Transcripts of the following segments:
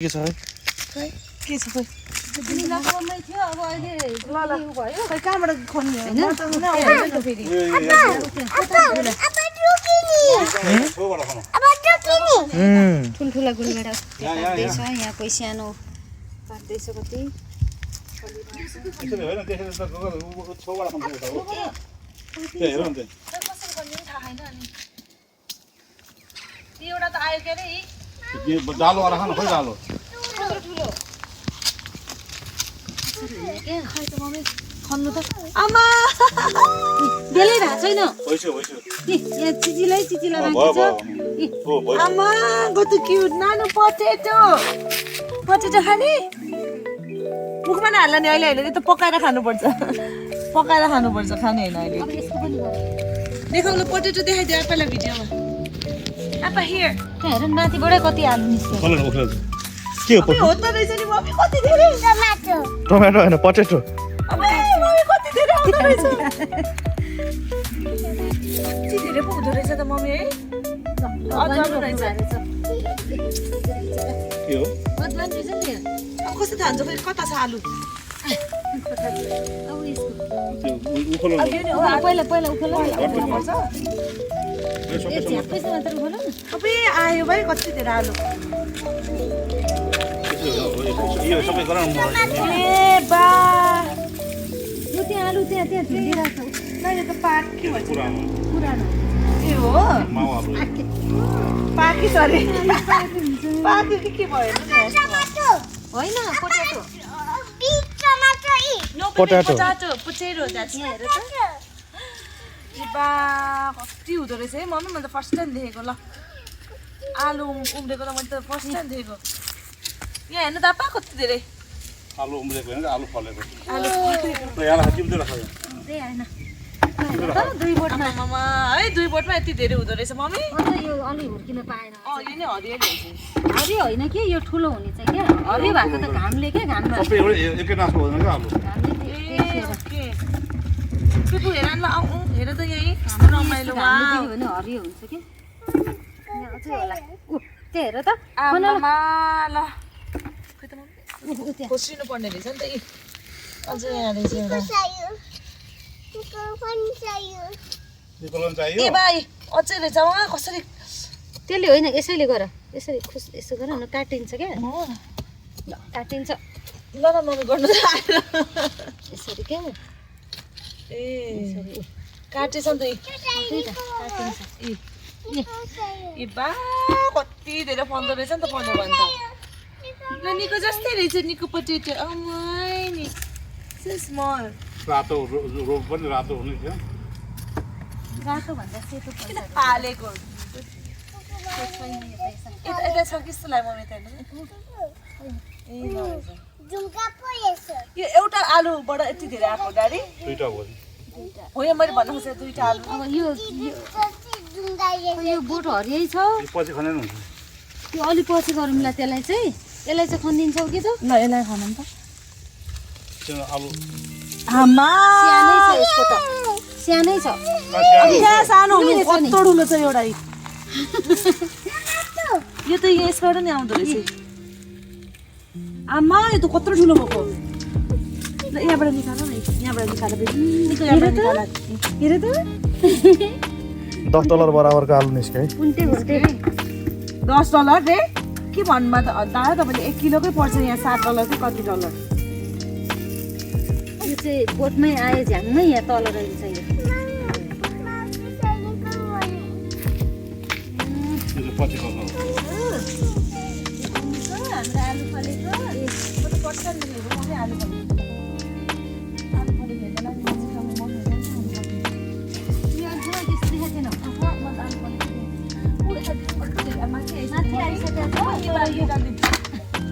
के छ है खै के छ खै निलाकोमै थियो अब अहिले ल भयो खै कहाँबाट खन्ने हो म त हुन आउँदैन त फेरि ठुल्ठुला गुलबाट पाक्दैछ यहाँ कोही सानो पाक्दैछ कति एउटा त आयो के अरे डालो वाला खानु खोइ डालो ठुलो खै त मम्मी खन्नु त आमा बेलै भएको छैन भइसक्यो यहाँ चिचिलाई बाँकी छ आमा कति क्युट नानो पटेटो खाने मुखमा नहाल्ला नि अहिले त पकाएर खानुपर्छ खाने होइन अहिले अब यसको पनि गर देखाउनु पटेटो देखाइदियो आप्पालाई भिडियोमा आप्पा हियर त्यहाँ हेर माथिबाटै कति आलु निस्क्यो के हो हो त रहेछ नि मम्मी कति धेरै टमाटो हैन पटेटो मम्मी कति धेरै आउँदो रहेछ कति धेरै पो हुँदो रहेछ त मम्मी है अझ रहेछ के हो बदलान रहेछ नि यहाँ अब कस्तो थाहा हुन्छ फेरि कता छ आलु अब यसको त्यो उखलो अब यो नि हो पहिला उखल पर्छ झ्याप्पैसँग मात्र उखल न अब आयो भाइ कति धेरै आलु यो सबै गराउनु ए बा यो त्यहाँ आलु त्यहाँ झुन्डिरहेको छ मैले त पाकी भन्छ पुरानो पुरानो ए हो माउ आलु पाकी छ अरे पाकी के भयो होइन पोटेटो Potato. पोटेटो द्याट्स यहाँ हेर त ए बा कति हुँदो रहेछ है मम्मी मैले त फर्स्ट टाइम देखेको ल आलु उम्रेको त मैले त फर्स्ट टाइम देखेको यहाँ हेर्नु त आपा कति धेरै आलु उम्रेको हैन आलु फलेको आलु त यहाँ चिम्दै राख त्यही होइन दुई बोटमा आमामा है दुई बोटमा यति धेरै हुँदो रहेछ मम्मी अन्त यो अलि हुर्किन पाएन अँ यो नै हरियाली हुन्छ हरियो होइन कि यो ठुलो हुने चाहिँ क्या हरियो भएको त घामले क्या घाममा सबै एकै नासको हुँदैन क्या आलु घामले ए देखेर ओके पिपु हेर न आऊ हेर त यहीँ हाम्रो रमाइलो वा घामले देख्यो भने हरियो हुन्छ कि यहाँ अझै होला ऊ त्यहाँ हेर त आमामा ल खै त मम्मी ऊ त्यहाँ खोस्रिनु पर्ने रहेछ नि त यी अझै यहाँ रहेछ एउटा निकोलन चाहियो ए भाइ अझै रहेछ उहाँ कसरी त्यसले होइन यसैले गर यसरी खुस यसो गर न काटिन्छ क्या हो काटिन्छ ल न मम्मी गर्नु त आएर यसरी क्या ए काटेछ नि त यी त्यही त काटिन्छ ए बा कति धेरै फल्दो रहेछ नि त पढ्नु भने त ल निको जस्तै रहेछ निको पोटेटो अमाइ नि सो स्मल रातो रोग पनि रातो हुने थियो रातो भन्दा सेतो किन पर्छ पालेको छैन यता यसो यता छ कि जस्तो लाग्यो मम्मी त ए ल यो एउटा आलुबाट यति धेरै आएको गाडी दुईटा हो हो यो मैले भन्नु खोजेँ दुईटा आलु अब यो बोट हरियै छ यो पछि खनेन हुन्छ त्यो अलि पछि गरौँला त्यसलाई चाहिँ खनिदिन्छौ कि त ल यसलाई खानु त त्यो आलु आमा सानै छ यसको त सानै छ यहाँ सानो हुनु कत्रो ठुलो छ एउटा यो त यसबाट नि आउँदो रहेछ आमा यो त कत्रो ठुलो भएको ल यहाँबाट निकाल न यहाँबाट निकाल निको यहाँबाट निकाल हेर त $10 बराबरको आलु निस्क्यो है उल्टे उल्टे $10 रे के भन्नुमा त दादा तपाईँले 1 किलोकै पर्छ यहाँ $7 कि कति डलर यो चाहिँ बोटमै आयो झ्याङमै यहाँ तल रहन्छ यो त्यो पछि गर्नु हाम्रो आलु फलेको म त पर्छ नि मम्मी आलु फलेको आलु फलेको हेर्दा नि मान्छे खानु मन हुँदैन यो अझै त्यस्तो देखाएको छैन माथि आइसकेको छ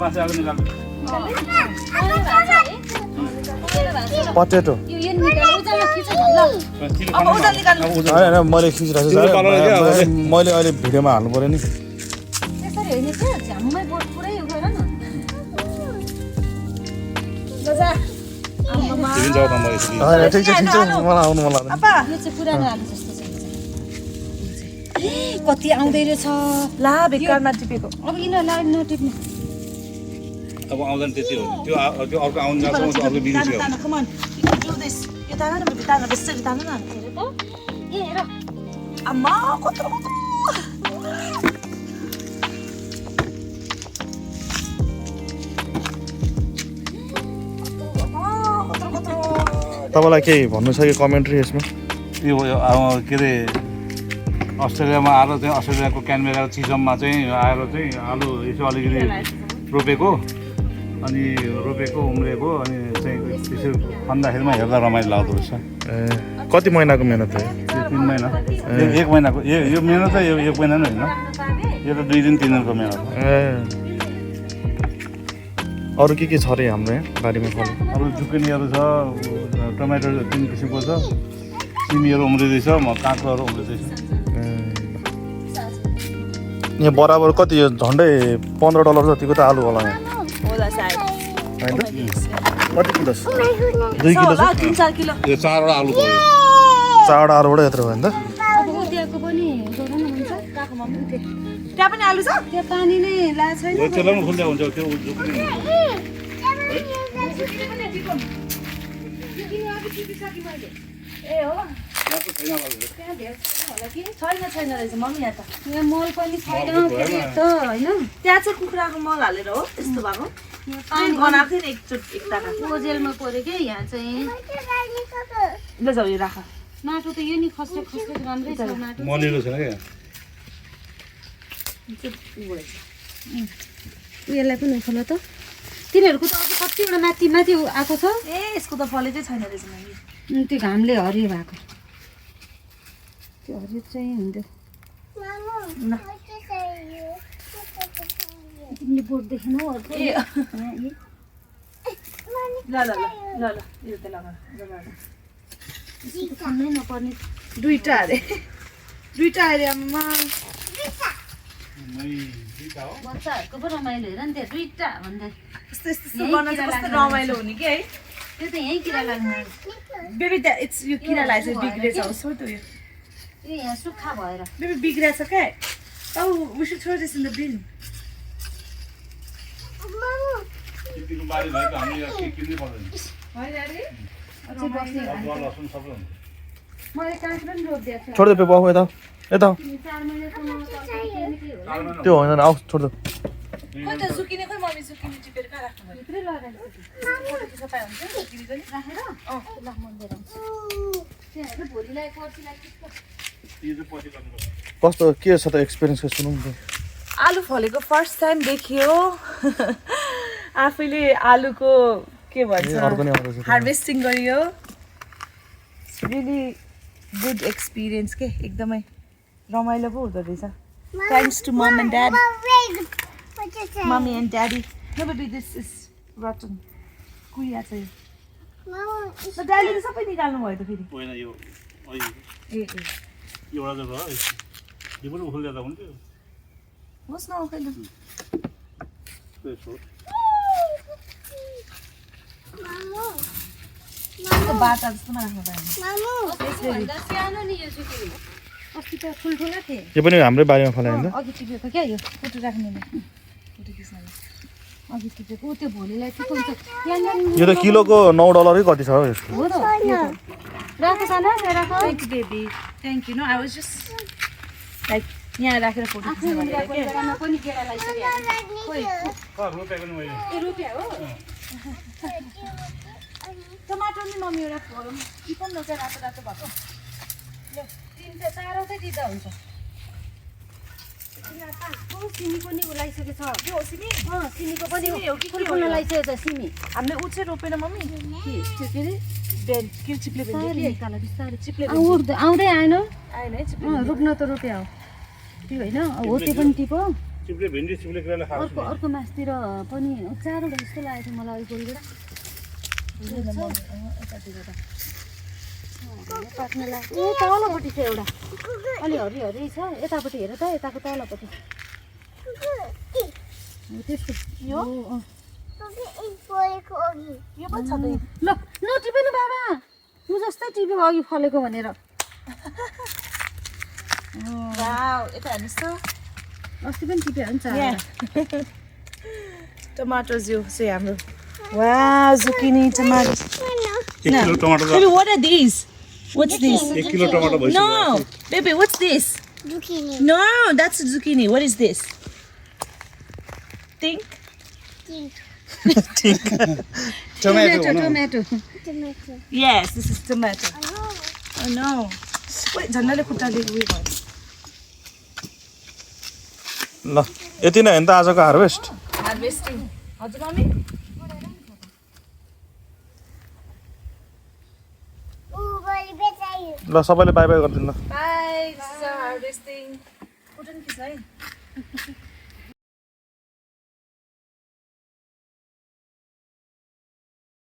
माछा आलु निकाल्नु पटेटो यो निकाल्नु उचाल्न खिच ल अब उता निकाल्नु होइन मैले खिचिरहेको छु मैले अहिले भिडियोमा हाल्नु पऱ्यो नि त्यसरी होइन क्या झ्याङमै बोट पुरै उयो गर न ल जा आमामा तिमी जाऊ न म यसरी होइन ठिक छ मलाई आउनु मन लाग्दैन अपा यो चाहिँ पुरानो आलु जस्तो छ कति आउँदै रहेछ ला बेकारमा टिपेको अब यिनीहरूलाई नटिप्नु अब आउँदैन त्यति हो त्यो त्यो अर्को आउनु जान्छ अर्को बिग्रिन्छ ताना come on you can do this यो ताना न बेबी ताना बेसरी ताना न हेर त ए हेर अम्मा कत्रो तपाईँलाई केही भन्नु छ कि कमेन्ट्री यसमा त्यो के अरे अस्ट्रेलियामा आएर चाहिँ अस्ट्रेलियाको क्यानबेरा चिजममा चाहिँ आएर चाहिँ आलु यसो अलिकति रोपेको अनि उम्रेको अनि चाहिँ त्यसो खन्दाखेरिमा हेर्दा रमाइलो लाग्दो रहेछ ए कति महिनाको मेहनत हो यो 3 महिना एक महिनाको यो मेहनत त यो 1 महिना नै होइन यो त 2 दिन 3 दिनको मेहनत हो ए अरू के छ रे हाम्रो यहाँ बारीमा फल अरू जुकिनीहरू छ टमाटर 3 किसिमको छ सिमीहरू उम्रिँदैछ काँक्रोहरू उम्रिँदैछ यहाँ बराबर कति यो झन्डै $15 जतिको त आलु होला यहाँ होला सायद होइन कति किलो छ 2 किलो छ 3-4 किलो यो 4वटा आलु भयो चारवटा आलुबाट यत्रो भयो नि त अब उद्याको पनि गरौँ न हुन्छ काखमा पुग्थे त्यहाँ पनि आलु छ त्यो पानी नै ला छैन त्यसलाई पनि खुल्दा हुन्छ त्यो जुकिनी ए हो त्यहाँ धेरै होला कि छैन रहेछ मम्मी यहाँ त यहाँ मल पनि छैन फेरि त होइन त्यहाँ चाहिँ कुखुराको मल हालेर हो त्यस्तो भएको पानी बनाएको थियो नि एक ताका ओजेलमा पऱ्यो क्या यहाँ चाहिँ ल जाऊ यो राख माटो त यो नि खस्रो खस्रो राम्रै छ माटो मलिलो छैन क्या उयोलाई पनि उखाल त तिनीहरूको त अझ कतिवटा माथि माथि आएको छ ए यसको त फलेकै छैन रहेछ मम्मी त्यो घामले हरियो भएको त्यो हरियो चाहिँ हुन्थ्यो तिमीले बोट देखेनौ अर्को ए ल यो त लगा खानै नपर्ने दुईटा अरे अम्मा बच्चाहरूको पो रमाइलो हेर नि त्यहाँ दुईवटा भन्दा यस्तो गर्न चाहिँ कस्तो रमाइलो हुने कि है त्यो त यहीँ किरा लाग्ने बेबी इट्स यो किरा लागेको बिग्रेछ होस् हो त्यो यो यहाँ सुक्खा भएर बेबी बिग्रेछ क्या Oh, we should throw this in the bin. किन्नु बारी भएको हामी किन्नै पर्दैन Why, Daddy? अझै बस्ने अदुवा लसुन सबै हुन्छ मैले काँक्रो पनि रोपिदिएको छु छोडिदे पेपा यता 4 महिनासम्म होला त्यो होइन आऊ छोडिदे खोइ त zucchini खोइ मम्मी zucchini टिपेर कहाँ राख्नु भयो भित्रै लगाएर त्यसो पाए हुन्छ zucchini पनि राखेर ल म लिएर आउँछु त्यहाँ हेर भोलिलाई पर्सिलाई यो चाहिँ पछि गर्नुपर्छ कस्तो के छ त एक्सपिरियन्स सुनौँ न आलु फलेको फर्स्ट टाइम देखियो आफैले आलुको के भन्छ अर्को नि आउँदैछ हार्भेस्टिङ गरियो रियली गुड एक्सपिरियन्स के एकदमै रमाइलो पो हुँदो रहेछ thanks to mom and dad mummy and daddy no baby this is rotten कुहिया चाहिँ ड्याडीले सबै निकाल्नु भयो त फेरि होइन यो ए एउटा जग्गा हो यो पनि उखुल ल्याउँदा हुन्थ्यो होस् न खैले त्यसो बाटा जस्तो राख्नु पाएन सानो नि यो सुकिनी अस्ति त ठुल्ठुला थिए यो पनि हाम्रै बारीमा फलायो नि अघि टिपेको क्या यो फोटो राख्ने फोटो खिच्न अघि टिपेको त्यो भोलिलाई टिपाउँछ त यो त किलोको $9 कति छ हो यसको हो त राख सानो राख thank you baby thank you know I was just like यहाँ राखेर फोटो खिच्न भनेर के बेलामा पनि केरा लगाइसक्यो खोइ रोपेको नि मैले ए रुपियाँ हो टमाटर नि मम्मी एउटा टिपन न चाहिँ रातो रातो भएको ल तिनवटा चारो चाहिँ दिँदा हुन्छ सिमीको नि लगाइसकेको छ यो सिमी सिमीको पनि सिमी हो कि के हो फुल्न यो? लगाइसकेको छ सिमी हामीले ऊ चाहिँ रोपेन मम्मी त्यो के अरे बेल के चिप्ले भेन्डी के तल बिस्तारै चिप्ले आउँदै आएन आएन है चिप्ले रोप्न त रोप्या हो त्यो होइन हो त्यो पनि टिपो चिप्ले भिन्डी चिप्ले किराले खाएको छु अर्को मासतिर पनि चारवटा जस्तो लागेको थियो मलाई गोलगोडा पाक्न लाग्यो ए तलपट्टि छ एउटा अलि हरि हरि छ यतापट्टि हेर त यताको तलपट्टि त्यस्तो यो? यो पनि छ त ल नटिपेनु बाबा ऊ जस्तै टिप्यो अघि फलेको भनेर वाउ यता हेर्नुहोस् त अस्ति पनि टिप्यो नि यहाँ Tomatoes यो चाहिँ हाम्रो wow zucchini tomatoes 1 किलो टमाटर baby what are these what's this 1 kilo टमाटर भइसक्यो no baby what's this Zucchini. no that's a zucchini what is this think टमाटर tomato Tomato. yes this is tomato oh no wait झन्डाले खुट्टाले उयो भयो ल यति नै होइन त आजको हार्भेस्ट harvesting हजुर मम्मी Ooh, body better. ल सबैले बाई बाई गरिदिनु ल bye this is our harvesting Kutton के छ है